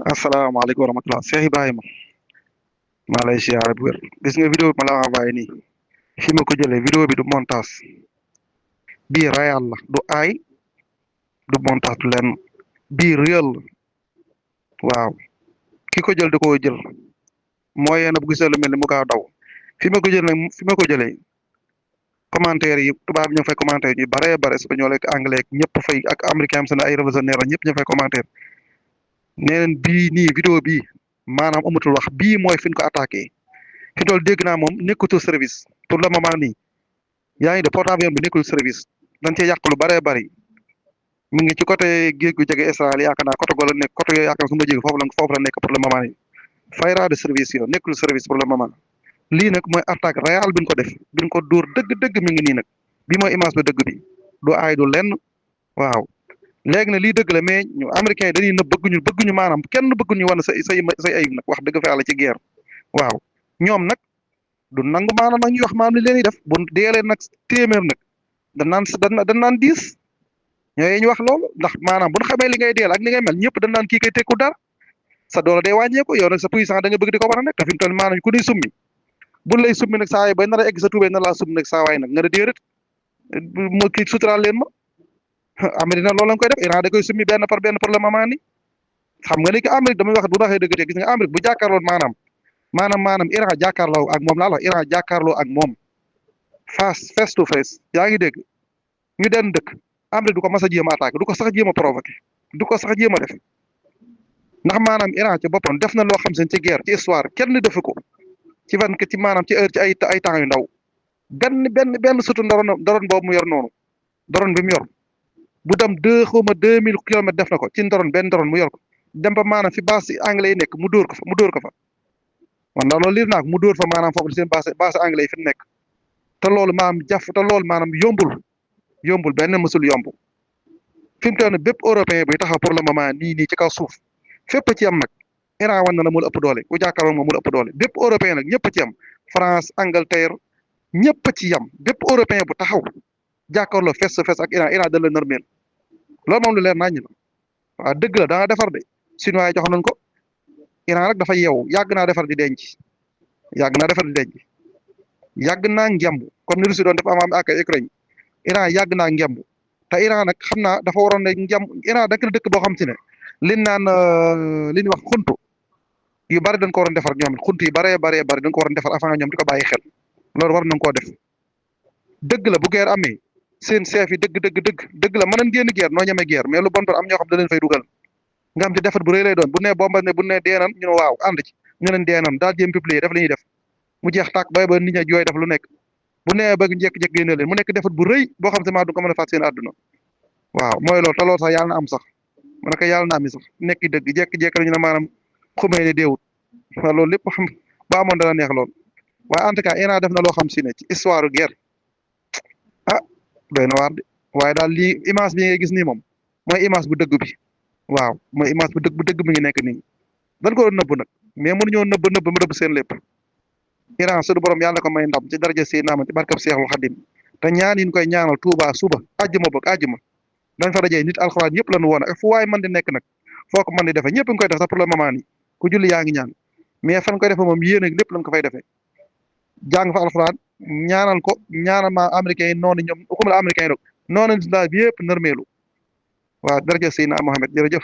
asalaamaaleykum wa rahmatulah Cheikh Ibrahima maa lay siyaare bu wér gis nga vidéo bi ma la envoyé nii fi ma ko jëlee vidéo bi du montage bii réel la du aay du montage du lenn bii réel la waaw ki ko jël da koo jël mooy yéen bu gisee lu mel ni mu gaaw daw fi ma ko jël nag fi ma ko jëlee commentaire yi tubaab ñoo fay commentaire ñu baree bare espagnol ak anglais ak ñëpp fay ak américain am seen ay révolutionnaire la ñëpp ñoo fay commentaire nee neen bii nii vidéo bii maanaam amatul wax bii mooy fi ñu ko attaqué fi dool dégg naa moom nekkutul service pour le moment nii yaa ngi de porte-avions bi nekkul service dañ cee yàq lu bëree bëri mu ngi ci côté géej gu jege Israël yaakaar naa côté golo nekk côté yooyu yaakaar naa su ma jege foofu la nekk pour le moment nii fayra de service yo nekkul service pour le moment lii nag mooy attaque réelle bi ñu ko def bi ñu ko dóor dëgg-dëgg mi ngi nii nag bi mooy image bi dëgg bi du aay du lenn waaw léegi nag lii dëgg la mais ñu américains yi dañuy nëb bëgguñu maanaam kenn bëgguñu wan say ayib nag wax dëgg fa yàlla ci guerre waaw ñoom nag du nangu maanaam nag ñuy wax maam li leen di def bu deelee nag téeméer nag dañ naan diis ñooy ñu wax loolu ndax maanaam bu ñu xamee li ngay deel ak li ngay mel ñëpp dañ naan kii kay tekku dara sa doole day wàññeeku yow nag sa puissance da nga bëgg di ko war a nekk te fi mu toll maanaam ku nuy summi buñ lay summi nag saa yi ba nar a egg sa tuubee na laa summi nag saa waay nag nga ne déedéet moo kii suturaal leen ma Amérique nag loolu lañ koy def Iran da koy summi benn par benn pour le moment ni xam nga ni que Amérique damay wax bu waxee dëgg te gis nga Amérique bu jàkkaarloon maanaam Iran jàkkaarloo ak moom laa la Iran jàkkaarloo ak moom face to face yaa ngi dégg ñu den dëkk Amérique du ko mas a jéem a attaqué du ko sax jéem a provoqué du ko sax jéem a def ndax maanaam Iran ci boppam def na loo xam seen ci guerre ci histoire kenn defu ko ci ci maanaam ci heure ci ay temps yu ndaw benn surtout ndoroon boobu mu yor noonu ndoroon bi mu yor bu dem 2000 kilomètres def na ko ci benn ndoroon mu yor ko dem ba maanaam fi base anglais yi nekk mu dóor ko fa man daal loolu liir naa ko mu dóor fa maanaam foofu seen base anglais yi fi nekk te loolu maanaam yombul benn mësul yomb fi mu toll nii bépp européen buy taxaw pour le moment nii ci kaw suuf fépp ci am nag Iran wan na la mu la ëpp doole ku jàkkaarloo moom mu la ëpp doole bépp européen nag ñëpp ci am France Angleterre ñëpp ci yam bépp européen bu taxaw jàkkaarloo face to face ak Iran da la nërmeel loolu moom lu leer naññ la waaw dëgg la dana defar de chinois yi jox nañ ko Iran nag dafa yeewu yàgg naa defar di denc yàgg naa ngemb comme ni Russie doon def am ak Ukraine Iran yàgg naa ngemb te Iran nag xam naa dafa waroon ne ngemb Iran da dëkk boo xam si ne liñ naan li ñuy wax xuntu yu bari dañ ko waroon defar ñoom it xuntu yu baree bari dañ ko waroon defar avant ñoom di ko bàyyi xel loolu war nañ koo def dëgg la bu guerre amee seen chef yi dëgg la mën nañ génn guerre noo ñemee guerre mais lu bon am ñoo xam da leen fay dugal nga xam te defar bu rëy lay doon bu nee bomba ne bu nee deenan ñu ne waaw ànd ci ñu leen deenan daal jéem publier def li ñuy def mu jeex tàkk bay ba nit ña jooy def lu nekk bu nee bëgg njëkk-njëkk génne leen mu nekk defar bu rëy boo xam te maa du ko mën a faat seen àdduna waaw mooy loolu te loolu sax yàlla na am sax ma ne ko yàlla na am sax nekk dëgg jékki-jékki la ñu ne maanaam xumee ne deewut waaw loolu lépp xam ba amoon dana neex lool waaye en tout cas Iran def na loo xam si ne ci histoire guerre ah doy na waar de waaye daal lii image bi ngay gis nii moom mooy image bu dëgg bi waaw mooy image bu dëgg mi ngi nekk nii dañ ko doon nëbb nag mais mënuñoo nëbb seen lépp Iran suñu borom yàlla ko may ndam ci daraja Seydina Muhammad ci barkab Seexul Xadim te ñaan yi ñu koy ñaanal Tuuba suba àjjuma dañ fa dajee nit alxuraan yëpp lañu woon ak fu waay mën di nekk nag foo ko mën di defee ñëpp nga koy def sax pour le moment nii ku julli yaa ngi ñaan mais fan koy defee moom yéen ak lépp lañ ko fay defee jàng fa alxuraan ñaanal ko ñaanal ma américains yi noonu ñoom waxuma la américains yi rek noonu bi yëpp nërmeelu waaw daraja Seydina Muhammad jërëjëf